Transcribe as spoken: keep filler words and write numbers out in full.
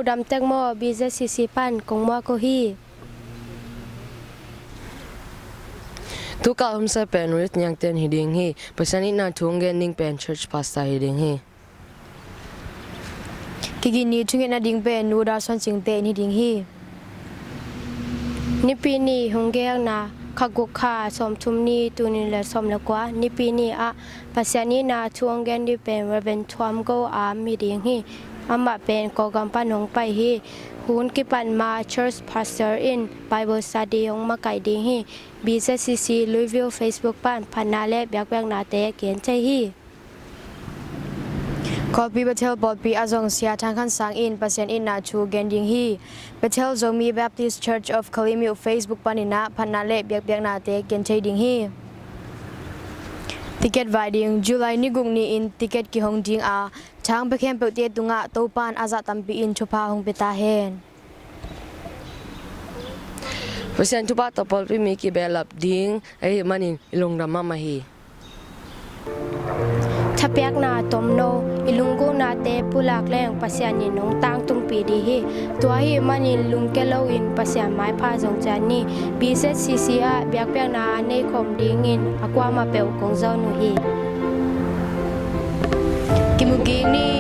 Dam tek maw, B Z C C pan kong muak uh hi. Tukal hun sa pen Ruth Niang Ten hi ding hi. Pasian itna thu hong gen ding pen church pastor hi ding hi. Kigin ni thungetna ding pen Nu Dal Suan Cing Te in hi ding hi. Nipi ni hong gelna kha guk kha sawmthum ni, tul nih le sawm le kua, Nipi ni ah Pasian itna thu hong gen ding pen Reverend Thuam Go Am hi ding hi. Amah pen Kawlgam pan hong pai hi. Hun kipat ma church pastor in Bible study hong makaih ding hi. B Z C C Louisville Facebook pan phatna le biakpiaknate gen thei hi. Kawlpi Bethel pawlpi ah zong Sia Thang Khan Sang in Pasian itna thu gen ding hi. Bethel Zomi Baptist Church of Kalaymyo Facebook panin ah phatna le biakpiaknate gen thei ding hi. Ticket vai ding. July ni guk ni-in ticket kihong ding a, thang pia khempeuhte tungah Topa'n a zah tampi in thupha hong pia ta hen. Pasian thupha tawh pawlpi mi kibehlap ding ahih manin i lungdam mahmah hi. Thapiakna tomno, i lunggulhnate pulak leng Pasian in hong tangtungpih ding hi. Tua ahih manin lungkia loin Pasian maipha zong ciah ni. B Z C C ah biakpiakna a nei khawm dingin a kuamah peuh kong zawn uh hi. Kimu kik ni.